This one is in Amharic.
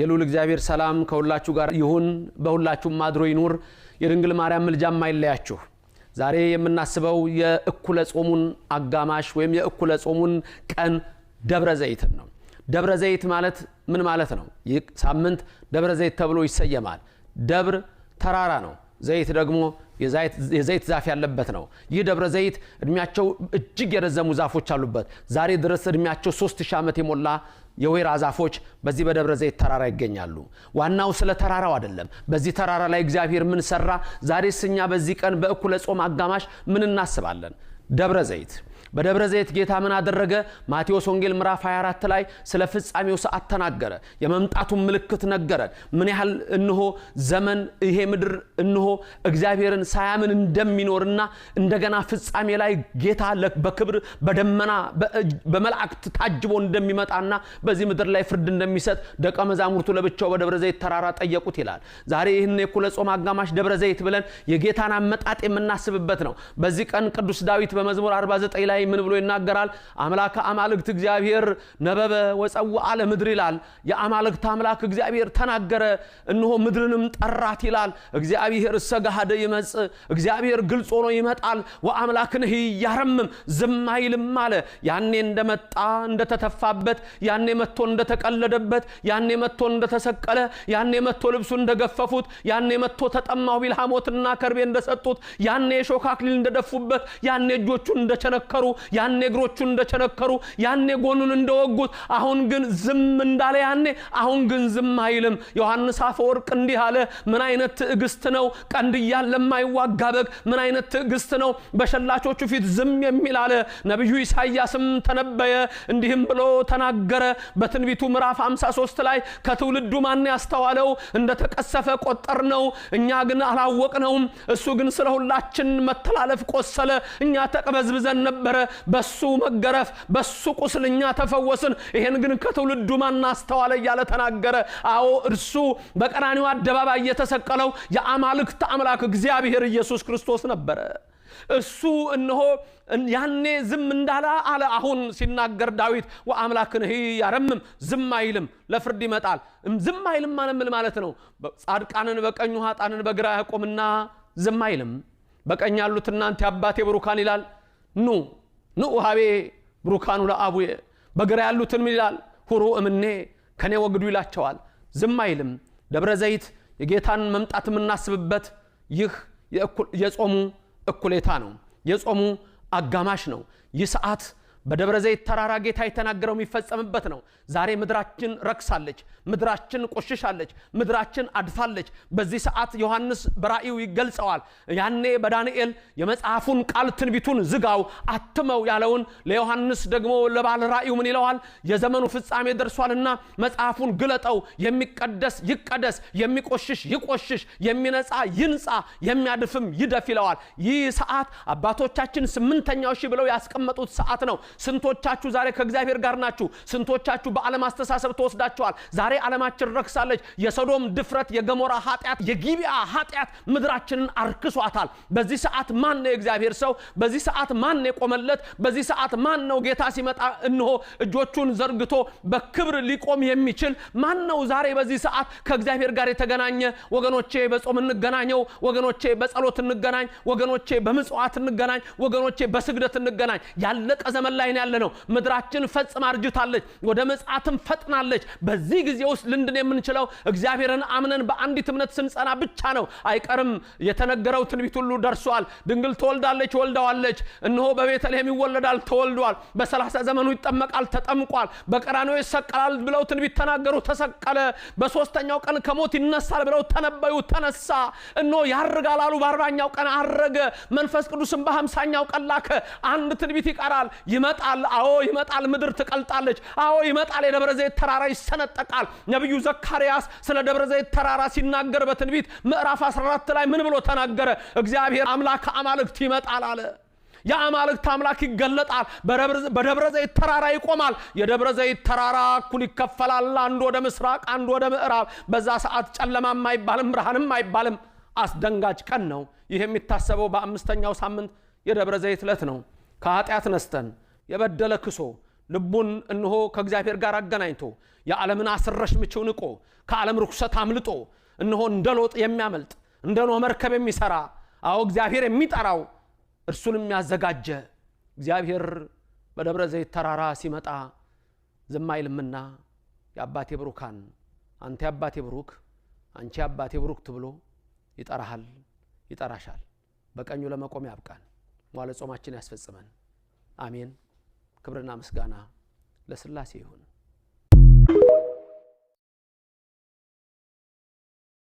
የልዑል እግዚአብሔር ሰላም ከሁላችሁ ጋር ይሁን፣ በሁላችሁም አድሮ ይኑር። የድንግል ማርያም ምልጃም አይለያችሁ። ዛሬ የምናስበው የእኩለ ጾሙን አጋማሽ ወይም የእኩለ ጾሙን ቀን ደብረ ዘይትን ነው። ደብረ ዘይት ማለት ምን ማለት ነው? ይህ ሳምንት ደብረ ዘይት ተብሎ ይሰየማል። ደብር ተራራ ነው። ዘይት ደግሞ የዘይት ዛፍ ያለበት ነው። ይህ ደብረ ዘይት እድሜያቸው እጅግ የረዘሙ ዛፎች አሉበት። ዛሬ ድረስ እድሜያቸው 3000 ዓመት የሞላ የወይራ ዛፎች በዚህ በደብረ ዘይት ተራራ ይገኛሉ። ዋናው ስለ ተራራው አይደለም። በዚህ ተራራ ላይ እግዚአብሔር ምን ሰራ? ዛሬስ እኛ በዚህ ቀን በእኩለ ጾም አጋማሽ ምን እናስባለን? ደብረ ዘይት፣ በደብረ ዘይት ጌታ ምን አደረገ? ማቴዎስ ወንጌል ምዕራፍ 24 ላይ ስለ ፍጻሜው ሰዓት ተናገረ። የመምጣቱን ምልክት ነገረን። ምን ያህል እነሆ ዘመን ይሄ ምድር እነሆ እግዚአብሔርን ሳያምን እንደሚኖርና እንደገና ፍጻሜ ላይ ጌታ በክብር በደመና በመላእክት ታጅቦ እንደሚመጣና በዚህ ምድር ላይ ፍርድ እንደሚሰጥ ደቀ መዛሙርቱ ለብቻው በደብረ ዘይት ተራራ ጠየቁት ይላል። ዛሬ ይህን የእኩለ ጾም አጋማሽ ደብረ ዘይት ብለን የጌታን አመጣጥ የምናስብበት ነው። በዚህ ቀን ቅዱስ ዳዊት በመዝሙር 49 ላይ ምን ብሎ ይናገራል? አምላከ አማልክት እግዚአብሔር ነበበ ወፀውአ ለምድር ይላል። የአማልክት አምላክ እግዚአብሔር ተናገረ፣ እነሆ ምድርንም ጠራት ይላል። እግዚአብሔር እሰጋሃደ ይመጽእ፣ እግዚአብሔር ግልጽ ሆኖ ይመጣል። ወአምላክንህ ያረምም፣ ዝም አይልም አለ። ያኔ እንደመጣ እንደተተፋበት፣ ያኔ መጥቶ እንደተቀለደበት፣ ያኔ መጥቶ እንደተሰቀለ፣ ያኔ መጥቶ ልብሱ እንደገፈፉት፣ ያኔ መጥቶ ተጠማሁ ቢል ሐሞትና ከርቤ እንደሰጡት፣ ያኔ የሾህ አክሊል እንደደፉበት፣ ያኔ እጆቹን እንደቸነከሩ፣ ያኔ እግሮቹን እንደቸነከሩ፣ ያኔ ጎኑን እንደወጉት፣ አሁን ግን ዝም እንዳለ ያኔ አሁን ግን ዝም አይልም። ዮሐንስ አፈወርቅ እንዲህ አለ። ምን አይነት ትዕግስት ነው? ቀንድ እያለ የማይዋጋ በግ ምን አይነት ትዕግስት ነው? በሸላቾቹ ፊት ዝም የሚል አለ። ነቢዩ ኢሳይያስም ተነበየ፣ እንዲህም ብሎ ተናገረ። በትንቢቱ ምዕራፍ 53 ላይ ከትውልዱ ማን ያስተዋለው? እንደተቀሰፈ ቆጠር ነው፣ እኛ ግን አላወቅነውም። እሱ ግን ስለ ሁላችን መተላለፍ ቆሰለ፣ እኛ ተቅበዝብዘን ነበረ። በሱ መገረፍ በሱ ቁስል እኛ ተፈወስን። ይሄን ግን ከትውልዱ ማን አስተዋለ እያለ ተናገረ። አዎ እርሱ በቀራንዮ አደባባይ የተሰቀለው የአማልክት አምላክ እግዚአብሔር ኢየሱስ ክርስቶስ ነበረ። እሱ እነሆ ያኔ ዝም እንዳለ አለ። አሁን ሲናገር ዳዊት ወአምላክንህ ያረምም፣ ዝም አይልም፣ ለፍርድ ይመጣል። ዝም አይልም ማለት ምን ማለት ነው? ጻድቃንን በቀኙ ኃጥአንን በግራ ያቆምና ዝም አይልም። በቀኝ ያሉት እናንተ የአባቴ ብሩካን ይላል፣ ኑ ኑ ሀቤ ብሩካኑ ለአቡዬ። በግራ ያሉትን ምን ይላል? ሁሩ እምኔ፣ ከኔ ወግዱ ይላቸዋል። ዝም አይልም። ደብረ ዘይት የጌታን መምጣት የምናስብበት ይህ የጾሙ እኩሌታ ነው። የጾሙ አጋማሽ ነው። ይህ ሰዓት በደብረ ዘይት ተራራ ጌታ የተናገረው የሚፈጸምበት ነው። ዛሬ ምድራችን ረክሳለች፣ ምድራችን ቆሽሻለች፣ ምድራችን አድፋለች። በዚህ ሰዓት ዮሐንስ በራእዩ ይገልጸዋል። ያኔ በዳንኤል የመጽሐፉን ቃል ትንቢቱን ዝጋው አትመው ያለውን ለዮሐንስ ደግሞ ለባለ ራእዩ ምን ይለዋል? የዘመኑ ፍጻሜ ደርሷልና መጽሐፉን ግለጠው። የሚቀደስ ይቀደስ፣ የሚቆሽሽ ይቆሽሽ፣ የሚነጻ ይንጻ፣ የሚያድፍም ይደፍ ይለዋል። ይህ ሰዓት አባቶቻችን 8ኛው ሺህ ብለው ያስቀመጡት ሰዓት ነው። ስንቶቻችሁ ዛሬ ከእግዚአብሔር ጋር ናችሁ? ስንቶቻችሁ በዓለም አስተሳሰብ ተወስዳችኋል? ዛሬ ዓለማችን ረክሳለች። የሶዶም ድፍረት፣ የገሞራ ኃጢአት፣ የጊቢያ ኃጢአት ምድራችንን አርክሷታል። በዚህ ሰዓት ማን ነው የእግዚአብሔር ሰው? በዚህ ሰዓት ማን ነው የቆመለት? በዚህ ሰዓት ማን ነው ጌታ ሲመጣ እነሆ እጆቹን ዘርግቶ በክብር ሊቆም የሚችል ማን ነው? ዛሬ በዚህ ሰዓት ከእግዚአብሔር ጋር የተገናኘ ወገኖቼ፣ በጾም እንገናኘው። ወገኖቼ፣ በጸሎት እንገናኝ። ወገኖቼ፣ በምጽዋት እንገናኝ። ወገኖቼ፣ በስግደት እንገናኝ። ያለቀ ዘመን ላይ ያለ ነው። ምድራችን ፈጽማ አርጅታለች፣ ወደ ምጽአትም ፈጥናለች። በዚህ ጊዜ ውስጥ ልንድን የምንችለው እግዚአብሔርን አምነን በአንዲት እምነት ስንጸና ብቻ ነው። አይቀርም፣ የተነገረው ትንቢት ሁሉ ደርሷል። ድንግል ትወልዳለች፣ ወልደዋለች። እነሆ በቤተልሔም ይወለዳል፣ ተወልዷል። በ30 ዘመኑ ይጠመቃል፣ ተጠምቋል። በቀራንዮ ይሰቀላል ብለው ትንቢት ተናገሩ፣ ተሰቀለ። በሶስተኛው ቀን ከሞት ይነሳል ብለው ተነበዩ፣ ተነሳ። እነሆ ያርጋል አሉ፣ በ40ኛው ቀን አረገ። መንፈስ ቅዱስን በ50ኛው ቀን ላከ። አንድ ትንቢት ይቀራል፣ ይመጣል። አዎ ይመጣል። ምድር ትቀልጣለች። አዎ ይመጣል። የደብረ ዘይት ተራራ ይሰነጠቃል። ነቢዩ ዘካርያስ ስለ ደብረ ዘይት ተራራ ሲናገር በትንቢት ምዕራፍ 14 ላይ ምን ብሎ ተናገረ? እግዚአብሔር አምላክ አማልክት ይመጣል አለ። የአማልክት አምላክ ይገለጣል። በደብረ ዘይት ተራራ ይቆማል። የደብረ ዘይት ተራራ እኩል ይከፈላል። አንዱ ወደ ምስራቅ፣ አንዱ ወደ ምዕራብ። በዛ ሰዓት ጨለማም አይባልም፣ ብርሃንም አይባልም። አስደንጋጭ ቀን ነው። ይህ የሚታሰበው በ5ኛው ሳምንት የደብረ ዘይት ዕለት ነው። ከኃጢአት ነስተን የበደለ ክሶ ልቡን እነሆ ከእግዚአብሔር ጋር አገናኝቶ፣ የዓለምን አስረሽ ምችው ንቆ፣ ከዓለም ርኩሰት አምልጦ፣ እነሆ እንደ ሎጥ የሚያመልጥ፣ እንደ ኖህ መርከብ የሚሰራ፣ አዎ እግዚአብሔር የሚጠራው፣ እርሱን የሚያዘጋጀ እግዚአብሔር በደብረ ዘይት ተራራ ሲመጣ ዝም አይልምና የአባቴ ብሩካን፣ አንተ የአባቴ ብሩክ፣ አንቺ የአባቴ ብሩክት ብሎ ይጠራሃል፣ ይጠራሻል። በቀኙ ለመቆም ያብቃን። መዋዕለ ጾማችን ያስፈጽመን። አሜን። ክብርና ምስጋና ለሥላሴ ይሁን።